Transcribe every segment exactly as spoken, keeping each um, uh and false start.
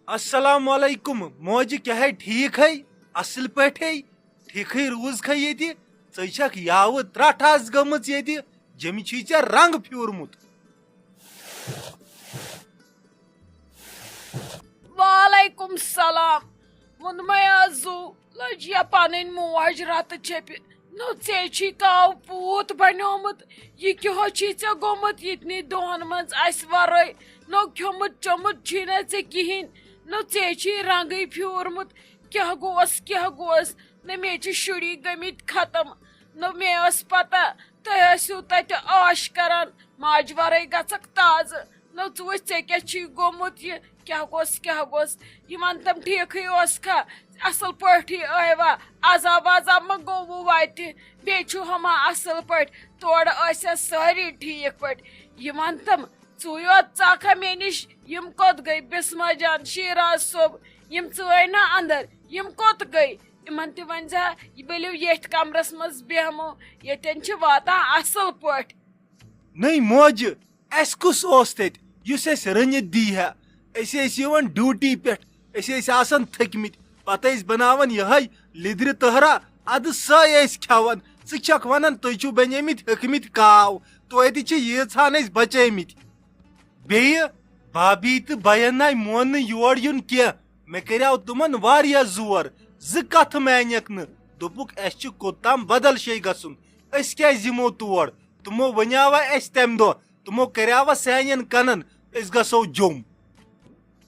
السلام علیکم موجہِ، کیٛاہ ہے ٹھیٖک ہے؟ اصل پٲٹھۍ ہے؟ ٹھیٖکھٕے روٗزکھا ییٚتہِ؟ ژٕے چھکھ یاوٕ ترٛٹھ آز گٔمٕژ ییٚتہِ، جیٚمہِ چھی ژےٚ رنٛگ پھیوٗرمُت۔ وعلیکم السلام۔ ووٚنمَے آز زُو، لٔج یا پنٕنۍ موج رتہٕ چیٚپہِ۔ نو ژےٚ چھی کاو پوٗت بنیومُت۔ یہِ کیٛاہ چھی ژےٚ گوٚمُت یِتنٕے دۄہن منٛز اسہِ ورٲے؟ نو کھیوٚمُت چوٚمُت چھی نہ ژےٚ کِہیٖنۍ۔ نو ژےٚ چھی رنٛگٕے پھیوٗرمُت۔ کیٛاہ گوس، کیٛاہ گوس؟ نہ مےٚ چھِ شُری گٔمٕتۍ ختم۔ نہ مےٚ ٲس پتہ تُہۍ ٲسِو تتہِ عاش کران، ماجہِ ورٲے گژھکھ تازٕ۔ نہ ژٕ وٕچھ ژےٚ کیٛاہ چھی گوٚمُت یہِ، کیٛاہ گوٚژھ، کیٛاہ گوٚژھ؟ یہِ وَن تِم ٹھیٖکھٕے اوسکھا، اَصٕل پٲٹھی ٲیوا؟ عذاب وذاب مہ گوٚوُ وَتہِ؟ بیٚیہِ چھُ ہُما اَصٕل پٲٹھۍ، تورٕ ٲسیا سٲری ٹھیٖک پٲٹھۍ؟ یہِ وَن تِم، ژٕے یوت ژاکھا مےٚ نِش؟ یِم کوٚت گٔے؟ بِسمہ جان، شیراز صٲب، یِم ژٲے نہ اندر، یِم کوٚت گٔے؟ یِمن تہِ ؤنۍ زِ ہا، یہِ ؤلِو ییٚتھۍ کمرس منٛز بیٚہمو، ییٚتٮ۪ن چھِ واتان اصل پٲٹھۍ۔ نٔے موجہِ، اسہِ کُس اوس تتہِ یُس اسہِ رٔنِتھ دی ہا؟ أسۍ ٲسۍ یِوان ڈیوٹی پٮ۪ٹھ، أسۍ ٲسۍ آسان تھٔکمٕتۍ، پتہٕ ٲسۍ بناوان یِہے لیٚدرِ تٔہرا۔ ادٕ سۄے ٲسۍ کھٮ۪وان۔ ژٕ چھکھ ونان تُہۍ چھِو بنیمٕتۍ ہیٚکمٕتۍ کاو، توتہِ چھِ ییٖژہان أسۍ بچیمٕتۍ۔ بیٚیہِ بابی تہٕ بین ناے مون نہٕ یور یُن کینٛہہ۔ مےٚ کریاو تِمن واریاہ زور، زٕ کتھٕ مانیکھ نہٕ۔ دوٚپُکھ، اسہِ چھُ کوٚت تام بدل جایہِ گژھُن، أسۍ کیازِ یِمو تور؟ تِمو ونیاوا اسہِ تمہِ دۄہ، تِمو کریاوا سانٮ۪ن کنن، أسۍ گژھو جوٚم۔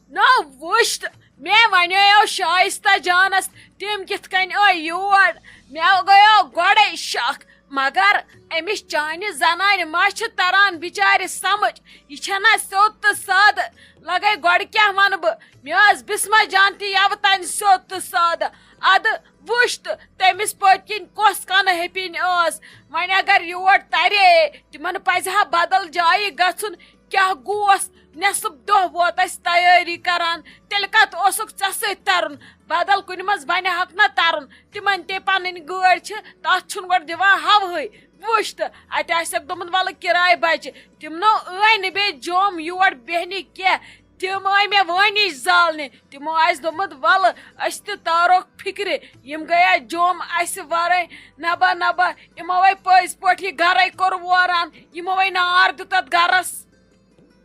نہ وٕچھ تہٕ، مےٚ ونیو شایستہ جانس، تِم کِتھ کٔنۍ آے یور۔ مےٚ گٔیو گۄڈے شک، مگر أمِس چانہِ زنانہِ ما چھِ تران بِچارِ سمجھ؟ یہِ چھےٚ نہ سیوٚد تہٕ سادٕ۔ لگے گۄڈٕ کیٛاہ ونہٕ بہٕ، مےٚ ٲس بسمہ جان تہِ یوٕ تانۍ سیوٚد تہٕ سادٕ۔ ادٕ وٕچھ تہٕ، تٔمِس پٔتۍ کِنۍ کۄس کنہٕ ہیٚپِنۍ ٲس۔ وۄنۍ اگر یور ترے، تِمن پزِ ہا بدل جایہِ گژھُن۔ کیٛاہ گوس؟ نٮ۪صٕف دۄہ ووت اَسہِ تیٲری کران، تیٚلہِ کتھ اوسُکھ ژےٚ سۭتۍ ترُن؟ بدل کُنہِ منٛز بنہِ ہاکھ نہ ترُن۔ تِمن تہِ پنٕنۍ گٲڑۍ چھِ، تتھ چھُنہٕ گۄڈٕ دِوان ہوہٕے۔ وٕچھ تہٕ، اتہِ آسٮ۪کھ دوٚپمُت، ولہٕ کِراے بچہِ۔ تِم نو ٲے نہٕ بیٚیہِ جوٚم یور بیہنہِ کینٛہہ۔ تِم آے مےٚ وٲنِج زالنہِ۔ تِمو آسہِ دوٚپمُت، ولہٕ، أسۍ تہِ تارو فکرِ۔ یِم گٔیا جوٚم اسہِ ورٲے۔ نبا نبا، یِمو ہے پٔزۍ پٲٹھۍ یہِ گرے کوٚر ووران۔ یِمو ہے نار دیُت اتھ گرس۔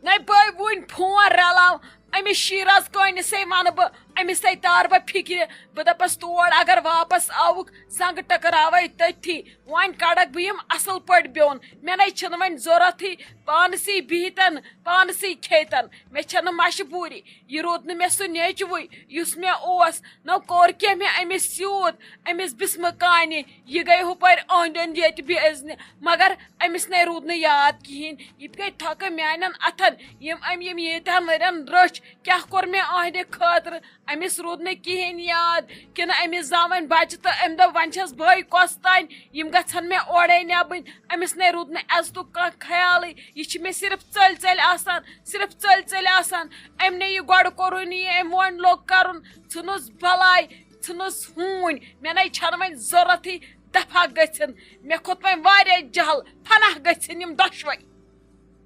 نَے بٲے، وُنۍ فون رلاو أمِس شیراز کٲنِسے، وَنہٕ بہٕ أمِس ہے تار بہٕ فِکرِ۔ بہٕ دَپَس، تور اگر واپس آوُکھ، زنٛگہٕ ٹکراوَے تٔتھی۔ وۄنۍ کَڑَکھ بہٕ یِم اَصٕل پٲٹھۍ بیوٚن۔ مےٚ نَے چھِنہٕ وۄنۍ ضوٚرَتھٕے پانسٕے بِہِتَن، پانسٕے کھیٚتَن۔ مےٚ چھَنہٕ مجبوٗری۔ یہِ روٗد نہٕ مےٚ سُہ نیٚچوٕے، یُس مےٚ اوس۔ نہ کوٚر کینٛہہ مےٚ أمِس سیوٗد، أمِس بِسمہٕ کانہِ۔ یہِ گٔے ہُپٲرۍ أنٛدۍ أنٛدۍ ییٚتہِ بے عزنہِ، مگر أمِس نے روٗد نہٕ یاد کِہیٖنۍ۔ یہِ تہِ گٔے تھۄکہٕ میٛانٮ۪ن اَتھَن، یِم أمۍ یِم ییٖتیٛاہَن ؤرِیَن رٔچھۍ۔ کیٛاہ کوٚر مےٚ أہنٛدِ خٲطرٕ؟ أمِس روٗد نہٕ کِہیٖنۍ یاد، کِنہٕ أمِس زاو وۄنۍ بَچہِ تہٕ أمۍ دوٚپ، وۄنۍ چھَس بہٕ کۄس تانۍ، یِم گژھن مےٚ اورَے نٮ۪بٕنۍ۔ أمِس نے روٗد نہٕ عزتُک کانٛہہ خیالٕے۔ یہِ چھِ مےٚ صرف ژٔلۍ ژٔلۍ آسان، صرف ژٔلۍ ژٔلۍ آسان۔ أمۍ نے یہِ گۄڈٕ کوٚرُے نہٕ یہِ، أمۍ وۄنۍ لوٚگ کَرُن، ژھٕنُس بَلاے۔ ژھٕنُس ہوٗنۍ، مےٚ نے چھَنہٕ وۄنۍ ضوٚرَتھٕے۔ دفع گٔژھِن، مےٚ کھوٚت وۄنۍ واریاہ جہل، فناہ گٔژھِن یِم دۄشوَے۔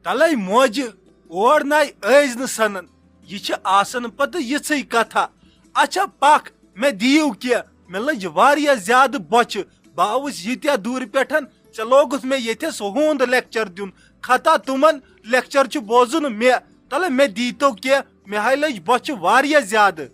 تَلَے موجہِ، اور نَے ٲسۍ نہٕ سَنان، یہِ چھِ آسان پَتہٕ یِژھٕے کَتھا۔ اچھا پَکھ، مےٚ دِیِو کینٛہہ، مےٚ لٔج واریاہ زیادٕ بۄچھِ، بہٕ آوُس ییٖتیٛاہ دوٗرِ پٮ۪ٹھ، ژےٚ لوگُتھ مےٚ ییٚتھٮ۪س ہوٗنٛد لیکچر دیُن، خطا تِمَن لیکچر چھُ بوزُن مےٚ۔ تَلہٕ مےٚ دیٖتو کینٛہہ، مےٚ ہاے لٔج بۄچھِ واریاہ زیادٕ۔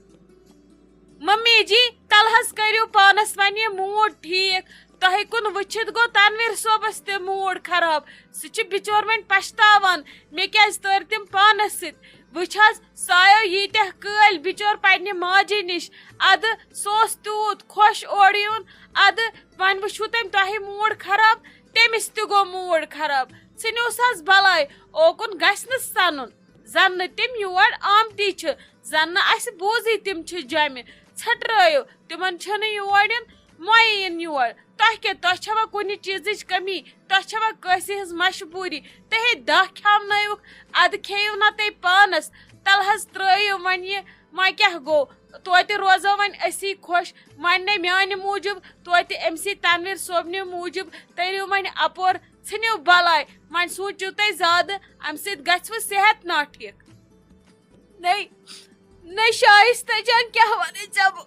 ممی جی، تَلہٕ حظ کٔرِو پانَس وۄنۍ یہِ موٗڈ ٹھیٖک۔ تۄہہِ کُن وٕچھِتھ گوٚو تنویر صٲبَس تہِ موٗڈ خراب۔ سُہ چھُ بِچور وۄنۍ پَشتاوان، مےٚ کیٛازِ تٔرۍ تِم پانَس سۭتۍ۔ وٕچھ حظ، سُہ آیو ییٖتیٛاہ کٲلۍ بِچور پنٛنہِ ماجہِ نِش۔ اَدٕ سُہ اوس تیوٗت خۄش اورٕ یُن، اَدٕ وۄنۍ وٕچھِو تٔمۍ تۄہہِ موٗڈ خراب، تٔمِس تہِ گوٚو موٗڈ خراب۔ ژھٕنِوس حظ بَلاے، اوکُن گژھِ نہٕ سَنُن۔ زَن نہٕ تِم یور آمتی چھِ، زَن نہٕ اَسہِ بوٗزٕے تِم چھِ جَمہِ۔ ژھٔٹرٲیِو، تِمَن چھَنہٕ یور یُن، مۄیہِ یِن یور۔ تۄہہِ کیٛاہ، تۄہہِ چھَوا کُنہِ چیٖزٕچ کٔمی؟ تۄہہِ چھَوا کٲنٛسہِ ہٕنٛز مجبوٗری؟ تُہۍ ہے دَہ کھیٛاونٲیوُکھ، اَدٕ کھیٚیِو نہ تُہۍ پانَس۔ تَلہٕ حظ ترٛٲیِو وۄنۍ یہِ، وۄنۍ کیٛاہ گوٚو؟ توتہِ روزو وۄنۍ أسی خۄش، وۄنۍ نے میٛانہِ موٗجوٗب، توتہِ أمۍ سٕے تنویر صٲبنہِ موٗجوٗب تٔرِو وۄنۍ اَپور۔ ژھٕنِو بَلاے، وۄنۍ سوٗنٛچِو تُہۍ زیادٕ، اَمہِ سۭتۍ گژھِوٕ صحت ناٹھیٖک۔ نَے، نہ شائستہ جان، کیٛاہ وَنہٕ ژےٚ بہٕ؟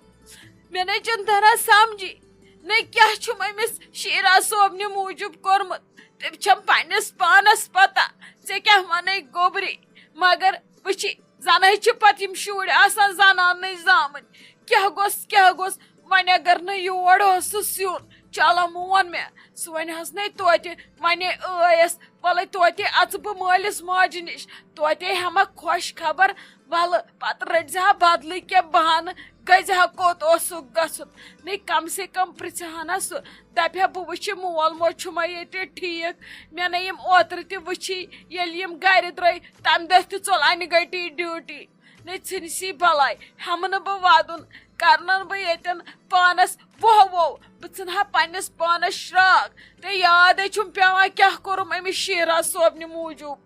مےٚ نَے چھُنہٕ تَران سَمجھی، نہ کیٛاہ چھُم أمِس شیرا صٲبنہِ موٗجوٗب کوٚرمُت۔ تٔمۍ چھَم پنٛنِس پانَس پَتہ، ژےٚ کیٛاہ وَنَے گوٚبری۔ مگر وٕچھی، زَنہٕ چھِ پَتہٕ یِم شُرۍ آسان زَنانٕے زامٕتۍ۔ کیٛاہ گوٚژھ، کیٛاہ گوٚژھ؟ وۄنۍ اگر نہٕ یور اوسُس یُن، چلو مون مےٚ، سُہ وۄنۍ حظ نے توتہِ، وۄنۍ ٲیَس، وَلَے توتہِ اَژٕ بہٕ مٲلِس ماجہِ نِش، توتہِ ہٮ۪مَکھ خۄش خبر۔ وَلہٕ پَتہٕ رٔٹۍ زِ ہا بدلٕے کینٛہہ بہانہٕ، گٔژھۍ زِ ہا کوٚت اوسُکھ گژھُن۔ نَے کم سے کم پرٛژھِ ہا نہ سُہ، دَپہِ ہا بہٕ وٕچھِ مول موج چھُما ییٚتہِ ٹھیٖک۔ مےٚ نَے یِم اوترٕ تہِ وٕچھی، ییٚلہِ یِم گَرِ درٛاے، تَمہِ دۄہ تہِ ژوٚل اَنہِ گٔٹی ڈیوٹی۔ نَے ژھٕنۍ سی بَلاے، ہٮ۪مہٕ نہٕ بہٕ وَدُن، کَرنَن بہٕ ییٚتٮ۪ن پانَس ووہ ووہ۔ بہٕ ژھٕنہٕ ہا پنٛنِس پانَس شرٛاکھ۔ تہٕ یادَے چھُم پٮ۪وان کیٛاہ کوٚرُم أمِس شیرا صٲبنہِ موٗجوٗب۔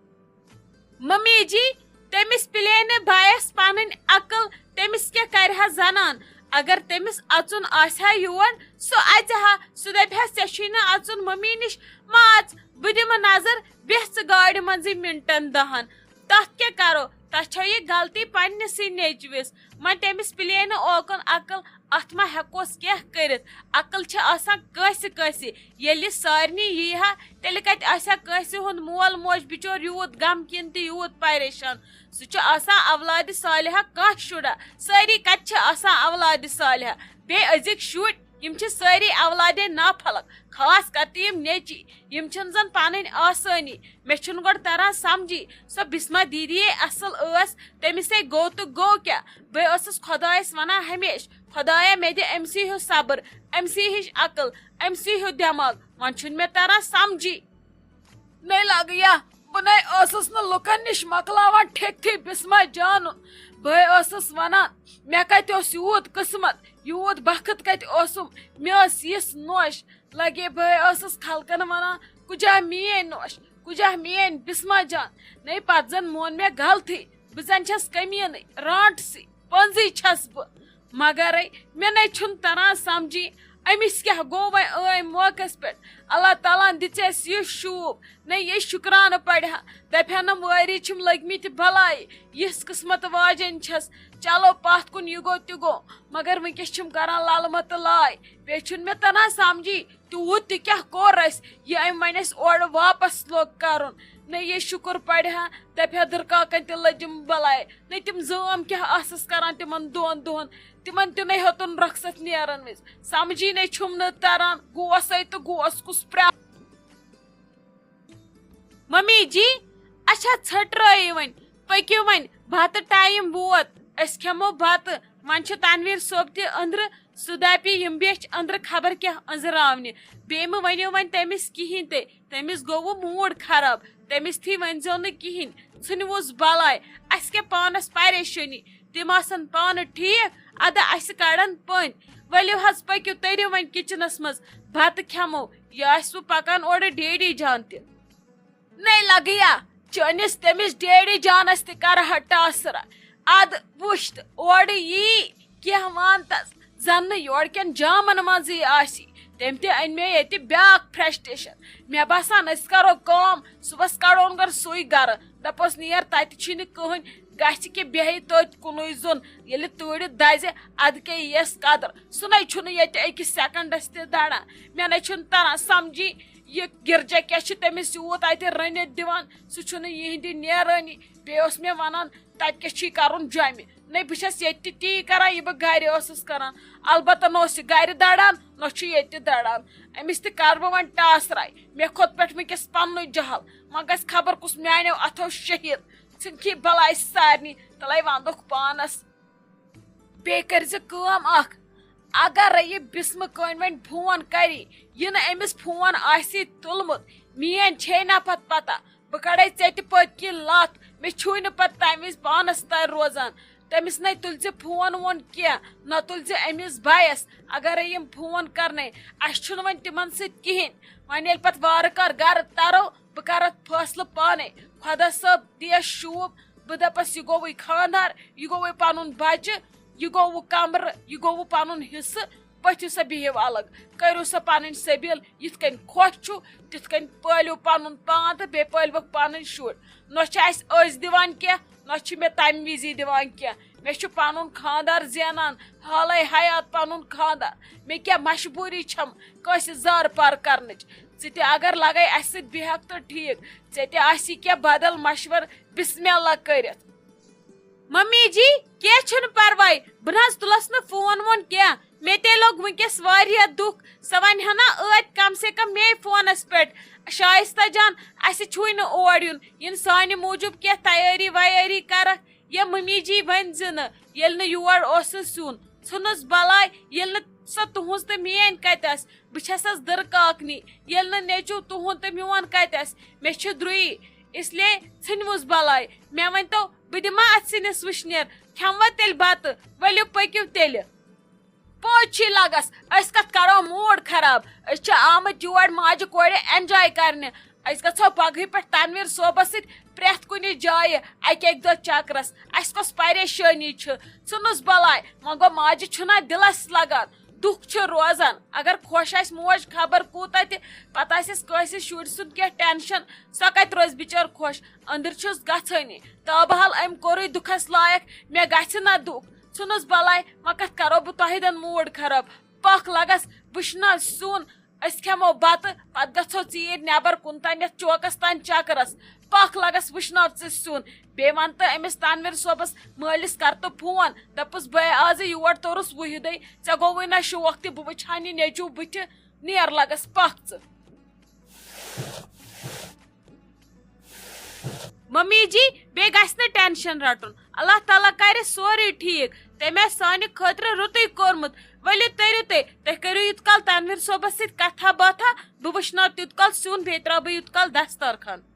ممی جی، تٔمِس پِلے نہٕ بایَس پَنٕنۍ عقل، تٔمِس کیٛاہ کَرِ ہا زَنان؟ اگر تٔمِس اَژُن آسہِ ہا یور، سُہ اَژِ ہا، سُہ دَپہِ ہا، "ژےٚ چھُے نہٕ اَژُن ممی نِش، ما اَژ، بہٕ دِمہٕ نظر، بیٚہہ ژٕ گاڑِ منٛزٕے مِنٹَن دَہَن۔" تَتھ کیٛاہ کَرو؟ تَتھ چھو یہِ غلطی پنٛنِسٕے نیٚچوِس۔ وۄنۍ تٔمِس پِلے نہٕ اوکُن عقل، اَتھ ما ہٮ۪کوس کینٛہہ کٔرِتھ؟ عقل چھِ آسان کٲنٛسہِ کٲنٛسہِ۔ ییٚلہِ سارنٕے یی ہا، تیٚلہِ کَتہِ آسہِ ہا کٲنٛسہِ ہُنٛد مول موج بِچور یوٗت غمکیٖن تہٕ یوٗت پریشان؟ سُہ چھُ آسان اولادِ صالحہ کانٛہہ شُرا۔ سٲری کَتہِ چھِ آسان اولادِ صالحہ؟ بیٚیہِ أزِکۍ شُرۍ، یِم چھِ سٲری اولادِ نافلک، خاص کر تہِ یِم نیٚچی۔ یِم چھِنہٕ زَن پَنٕنۍ آسٲنی۔ مےٚ چھُنہٕ گۄڈٕ تران سَمجھی، سۄ بسمہ دیدی یے اَصٕل ٲس، تٔمِس ہے گوٚو تہٕ گوٚو کیٛاہ؟ بہٕ ٲسٕس خۄدایَس وَنان ہمیشہِ، "خۄدایا، مےٚ دِ أمۍ سٕے ہیوٗ صبر، أمۍ سٕے ہِش عقل، أمۍ سٕے ہیوٗ دٮ۪ماغ۔" وۄنۍ چھُنہٕ مےٚ تران سَمجھی۔ نَے لَگہٕ یا، بہٕ نَے ٲسٕس نہٕ لُکَن نِش مۄکلاوان ٹھیکتھٕے بسمہ جانُن۔ بہٕ ٲسٕس وَنان، "مےٚ کَتہِ اوس یوٗت قٕسمت، یوٗت بخت کَتہِ اوسُم، مےٚ ٲس یِژھ نوش۔" لَگے بہٕ ٲسٕس خلقَن وَنان، "کُجا میٛٲنۍ نوش؟" کُجا میٛٲنۍ بسمہ جان؟ نَے پَتہٕ زَن مون مےٚ غلطٕے، بہٕ زَن چھَس کٔمیٖنٕے، رانٛٹسٕے، پٔنٛزٕے چھَس بہٕ۔ مگرَے مےٚ نَے چھُنہٕ تَران سَمجھی، أمِس کیٛاہ گوٚو وۄنۍ ٲمۍ موقعس پٮ۪ٹھ؟ اللہ تعالیٰ ہَن دِژیس یہِ شوٗب، نَے یہِ شُکرانہٕ پَرِ ہا، دَپہِ ہا نہٕ وٲری چھِم لٔگۍ مٕتۍ بَلایہِ، یِژھ قٕسمت واجٮ۪ن چھَس۔ چلو پَتھ کُن یہِ گوٚو تہِ گوٚو، مگر وٕنۍکٮ۪س چھِم کَران لَلہٕ مَتہٕ لاے۔ بیٚیہِ چھُنہٕ مےٚ تَران سَمجھی، تیوٗت تہِ کیٛاہ کوٚر اَسہِ، یہِ أمۍ وۄنۍ اَسہِ اورٕ واپس لوگ کَرُن۔ نَے یہِ شُکُر پَرِ ہا، دَپہِ ہا دٕرکاکَن تہِ لٔجِم بَلاے۔ نَے تِم زٲم کیٛاہ آسَس کَران تِمَن دۄن دۄہَن، تِمَن تہِ نَے ہیوٚتُن رۄخصت نیرَن وِزِ۔ سَمجھی نَے چھُم نہٕ تَران، گوسَے تہٕ گوس کُس پرٛا-۔ ممی جی، اچھا ژھٔٹرٲیِو وۄنۍ، پٔکِو وۄنۍ، بَتہٕ ٹایم ووت، أسۍ کھٮ۪مو بَتہٕ۔ وۄنۍ چھُ تنویر صٲب تہِ أنٛدرٕ، سُہ دَپہِ یِم بیچھِ أنٛدرٕ خبر کیٛاہ أنٛزراونہِ۔ بیٚیہِ مہٕ ؤنِو وۄنۍ تٔمِس کِہیٖنۍ تہِ، تٔمِس گوٚوُ موٗڈ خراب، تٔمِس تھی ؤنۍزیو نہٕ کِہیٖنۍ، ژھٕنوُس بَلاے، اَسہِ کیٛاہ پانَس پریشٲنی، تِم آسَن پانہٕ ٹھیٖک، اَدٕ اَسہِ کَڑَن پٔنۍ۔ ؤلِو حظ پٔکِو، تٔرِو وۄنۍ کِچنَس منٛز، بَتہٕ کھٮ۪مو، یہِ آسہِ وۄنۍ پَکان اورٕ ڈیڈی جان تہِ۔ نَے لَگیا، چٲنِس تٔمِس ڈیڈی جانَس تہِ کَرٕ ہا ٹاسرا۔ اَدٕ وٕچھ تہٕ اورٕ یی کینٛہہ وانتَس، زَن نہٕ یورٕکٮ۪ن جامَن منٛزٕے آسی۔ تٔمۍ تہِ أنۍ مےٚ ییٚتہِ بیٛاکھ فرٛسٹریشَن۔ مےٚ باسان، أسۍ کَرو کٲم، صُبحَس کَڑون گۄڈٕ سُے گَرٕ۔ دَپوس، "نیر، تَتہِ چھُے نہٕ کٕہٕنۍ، گژھِ کہِ بیٚہہِ تٔتھۍ کُنُے زوٚن۔ ییٚلہِ تۭرِ دَزِ، اَدٕ کیٛاہ یِیَس قدر۔ سُہ نَے چھُنہٕ ییٚتہِ أکِس سٮ۪کنٛڈَس تہِ دَران۔" مےٚ نَے چھُنہٕ تَران سَمجھی، یہِ گِرجا کیٛاہ چھُ تٔمِس یوٗت اَتہِ رٔنِتھ دِوان؟ سُہ چھُنہٕ یِہِنٛدِ نیرٲنی۔ بیٚیہِ اوس مےٚ وَنان، "تَتہِ کیٛاہ چھُے کَرُن جۄمہِ؟" نَے، بہٕ چھَس ییٚتہِ تہِ تی کَران، یہِ بہٕ گَرِ ٲسٕس کَران۔ البتہ نہ اوس یہِ گَرِ دَران، نہ چھُ ییٚتہِ تہِ دَران۔ أمِس تہِ کَرٕ بہٕ وۄنۍ ٹاسراے۔ مےٚ کھوٚت پٮ۪ٹھ وٕنۍکٮ۪س پَننُے جَہل۔ وۄنۍ گژھِ خبر کُس میٛانیو اَتھو شہیٖد۔ ژھٕنکھی بَلاے سارنٕے، تَلَے وَندُکھ پانَس۔ بیٚیہِ کٔرۍ زِ کٲم اکھ، اگر یہِ بسمہٕ کٲنۍ وۄنۍ فون کری، یہِ نہٕ أمِس فون آسی تُلمُت، میٲنۍ چھے نہ پتہٕ پتہ، بہٕ کڑے ژےٚ تہِ پٔتۍ کِنۍ لتھ۔ مےٚ چھُے نہٕ پتہٕ تمہِ وِزِ پانس تانۍ روزان۔ تٔمِس نے تُلۍ زِ فون وون کینٛہہ، نہ تُلۍ زِ أمِس بایس۔ اگرے یِم فون کرنے، اسہِ چھُنہٕ وۄنۍ تِمن سۭتۍ کِہینۍ۔ وۄنۍ ییٚلہِ پتہٕ وارٕ کار گرٕ ترو، بہٕ کرٕ اتھ فٲصلہٕ پانے۔ خۄدا صٲب دِیَس شوٗب، بہٕ دَپَس، یہِ گوٚوُے خانٛدار، یہِ گوٚوُے پَنُن بَچہٕ، یہِ گوٚوُ کَمرٕ، یہِ گوٚوُ پَنُن حِصہٕ، پٔتھِو سا بِہِو الگ، کٔرِو سا پَنٕنۍ سٔبیٖل، یِتھ کٔنۍ خۄش چھُ، تِتھ کٔنۍ پٲلِو پَنُن پان تہٕ بیٚیہِ پٲلۍوُکھ پَنٕنۍ شُرۍ۔ نہ چھِ اَسہِ أزۍ دِوان کینٛہہ، نہ چھِ مےٚ تَمہِ وِزی دِوان کینٛہہ۔ مےٚ چھُ پنُن خانٛدار زینان، حالے حیات پنُن خانٛدار۔ مےٚ کیٛاہ مجبوٗری چھم کٲنٛسہِ زارٕ پار کرنٕچ؟ ژٕ تہِ اگر لگے اسہِ سۭتۍ بِہکھ تہٕ ٹھیٖک، ژےٚ تہِ آسی کینٛہہ بدل مشورٕ بسم اللہ کٔرِتھ۔ ممی جی، کینٛہہ چھُنہٕ پرواے، بہٕ نہ حظ تُلس نہٕ فون وون کینٛہہ۔ مےٚ تے لوٚگ وٕنکیٚس واریاہ دُکھ۔ سۄ ونہِ ہا نا ٲدۍ کم سے کم مے فونس پٮ۪ٹھ، "شایستہ جان، اسہِ چھُے نہٕ اور یُن، یِن سانہِ موٗجوٗب کینٛہہ تیٲری ویٲری کرکھ۔ یا ممی جی ؤنۍ زِ نہٕ، ییٚلہِ نہٕ یور اوسُس یُن، ژھٕنُس بلاے، ییٚلہِ نہٕ سۄ تُہنٛز تہٕ میٲنۍ کتہِ آسہِ؟ بہٕ چھسس دٕرٕ کاکنی، ییٚلہِ نہٕ نیٚچو تُہُنٛد تہٕ میون کتہِ آسہِ؟ مےٚ چھِ درُیی، اس لیے ژھٕنۍوُس بلاے۔ مےٚ ؤنۍ تو، بہٕ دِما اتھ سِنِس وٕشنیر؟ کھٮ۪موا تیٚلہِ بتہٕ؟ ؤلِو پٔکِو تیٚلہِ۔" پوٚز چھی لگس، أسۍ کتھ کرو موڈ خراب؟ أسۍ چھِ آمٕتۍ یور ماجہِ کورِ enjoy کرنہِ۔ أسۍ گژھو پگہٕے پٮ۪ٹھ تنویر صٲبس سۭتۍ پرٛٮ۪تھ کُنہِ جایہِ اکہِ اکہِ دۄہ چکرس۔ اسہِ کۄس پریشٲنی چھِ؟ ژھٕنُس بلاے، وۄنۍ گوٚو ماجہِ چھُنہ دِلس لگان، دُکھ چھُ روزان۔ اگر خۄش آسہِ موج خبر کوٗتاہ تہِ، پتہٕ آسٮ۪س کٲنٛسہِ شُرۍ سُنٛد کینٛہہ tension، سۄ کتہِ روزِ بِچٲر خۄش؟ أنٛدٕرۍ چھُس گژھٲنی۔ تابہال أمۍ کوٚرُے دُکھس لایق، مےٚ گژھِ نہ دُکھ۔ ژھٕنُس بلاے، وۄنۍ کتھ کرو بہٕ تۄہہِ دٮ۪ن موڈ خراب؟ پکھ لگس وٕشناو سیُن، أسۍ کھٮ۪مو بتہٕ، پتہٕ گژھو ژیٖرۍ نٮ۪بر کُن تام یتھ چوکس تام چکرس۔ پکھ لگس وٕشناو ژٕ سیُن، بیٚیہِ ون تہٕ أمِس تنویر صٲبس مٲلِس کر تہٕ فون، دپُس، "بٲے، آزٕ یور توٚرُس وُہہِ دۄہہِ، ژےٚ گوٚوُے نہ شوق تہِ بہٕ وٕچھِ ہا نہٕ نیٚچوٗ بٕتھِ، نیر لگس پکھ ژٕ۔" ممی جی، بیٚیہِ گژھِ نہٕ tension رٹُن، اللہ تعالیٰ کرِ سورُے ٹھیٖک، تٔمۍ آسہِ سانہِ خٲطرٕ رُتُے کوٚرمُت۔ ؤلِو تٔرِو تُہۍ، تُہۍ کٔرِو یوٗت کال تنویر صٲبس سۭتۍ کتھا باتھا، بہٕ وٕچھناو تیوٗت کال سیُن، بیٚیہِ ترٛاوٕ بہٕ یوٗت کال دسترخوان۔